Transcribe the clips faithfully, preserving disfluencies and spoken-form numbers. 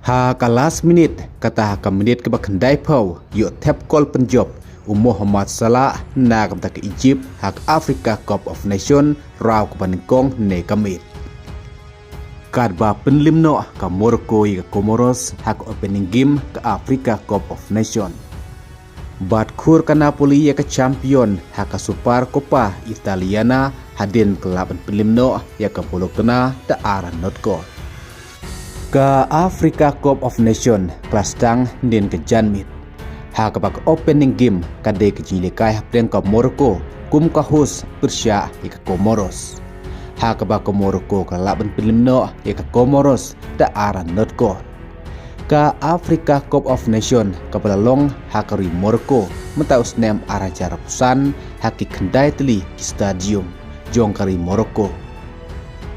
Ha ka last minute, kata ha ka minit kaba khyndai phew, ïoh thep kol pynjop u Mohamed Salah na ka bynta ka Egypt ha ka Africa Cup of Nation raw kaba nyngkong ne ka miet. Katba pynliem noh ka Morocco ïa ka Comoros ha ka opening game ka Africa Cup of Nation. Bad khur ka Napoli ïa ka champion ha ka Super Coppa Italiana hadien ka la ban pynliem noh ïa ka Bologna da ar not kol. Ka Africa Cup of Nation ka la sdang hadien ka janmiet, ha kaba ka opening game ka dei ka jinglehkai hapdeng ka Morocco kum ka host pyrshah ïa ka Comoros. Ha kaba ka Morocco ka la ban pynliem noh ïa ka Comoros da ar not kol. Ka Africa Cup of Nation kaba la long ha ka ri Morocco mynta u snem ar hajar arphew san ha ki khyndai tylli ki stadium jong ka ri Morocco.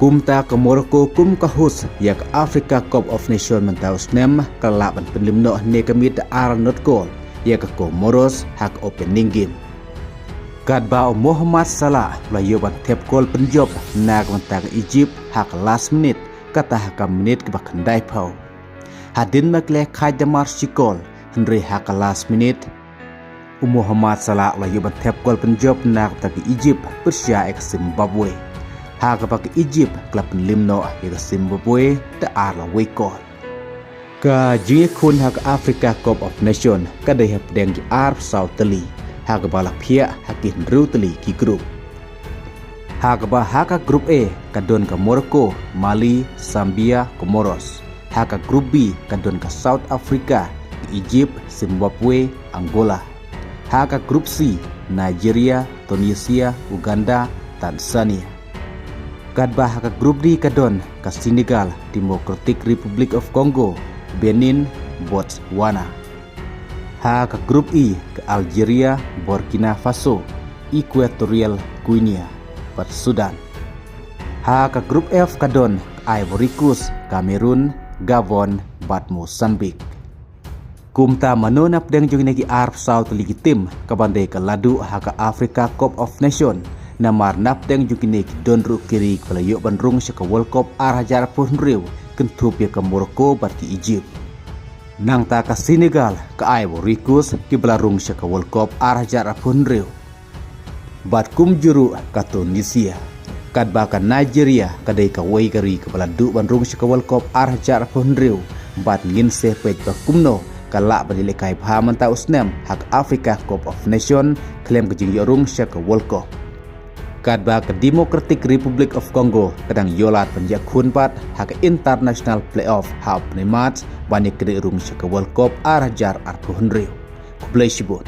Kumta ka Morocco kum ka host ïa ka Africa Cup of Nation mynta u snem ka la lah ban pynliem noh ne ka miet da ar not kol ïa ka Comoros ha ka opening game. Katba u Mohamed Salah u la ïoh ban thep kol pynjop na ka bynta ka Egypt ha ka last minute, kata ha ka minit kaba khyndai phew. Hadien ba ki la khaid da mar shi kol, hynrei ha ka last minute, u Mohamed Salah u la ïoh ban thep kol pynjop na ka bynta ka Egypt pyrshah ïa ka Zimbabwe. Ha kaba ka Egypt ka la pynliem noh ïa ka Zimbabwe da ar la wei kol. Ka jingïakhun ha ka Africa Cup of Nation ka dei hapdeng ki arphew saw tylli, ha kaba la phiah ha ki hynriew tylli ki group. Ha kaba ha ka Group A ka don ka Morocco, Mali, Zambia, Comoros. Ha ka Group B ka don ka South Africa, Egypt, Zimbabwe, Angola. Ha ka Group C, Nigeria, Tunisia, Uganda, Tanzania. Katba ha ka Group D ka don ka Senegal, Democratic Republic of Congo, Benin, Botswana. Ha ka Group E ka Algeria, Burkina Faso, Equatorial Guinea bad Sudan. Ha ka Group F ka don ka Ivory Coast, Cameroon, Gabon bad Mozambique. Kumta mano napdeng jong kine ki arphew saw tylli ki tim kaban dei ka la duh ha ka Africa Cup of Nation, namar napdeng jong kine ki don ruh ki ri kiba la ïoh ban rung sha ka World Cup ar hajar arphew hynriew, kynthup ïa ka Morocco bad ki Egypt. Nangta ka Senegal, ka Ivory Coast kiba la rung sha ka World Cup ar hajar arphew hynriew. Bad kumjuh ruh ka Tunisia. Katba ka Nigeria ka dei kawei ka ri kaba la duh ban rung sha ka World Cup ar hajar arphew hynriew. Bad ngin sa peit ba kumno ka lah ban ïalehkai bha mynta u snem ha ka Africa Cup of Nation khlem ka jingïoh rung sha ka World Cup. Katba ka Democratic Republic of Congo ka dang ïoh lad ban ïakhun pat ha ka international playoff ha u bnai March ban ïakynduh rung sha ka World Cup ar hajar arphew hynriew. Khublei shibun.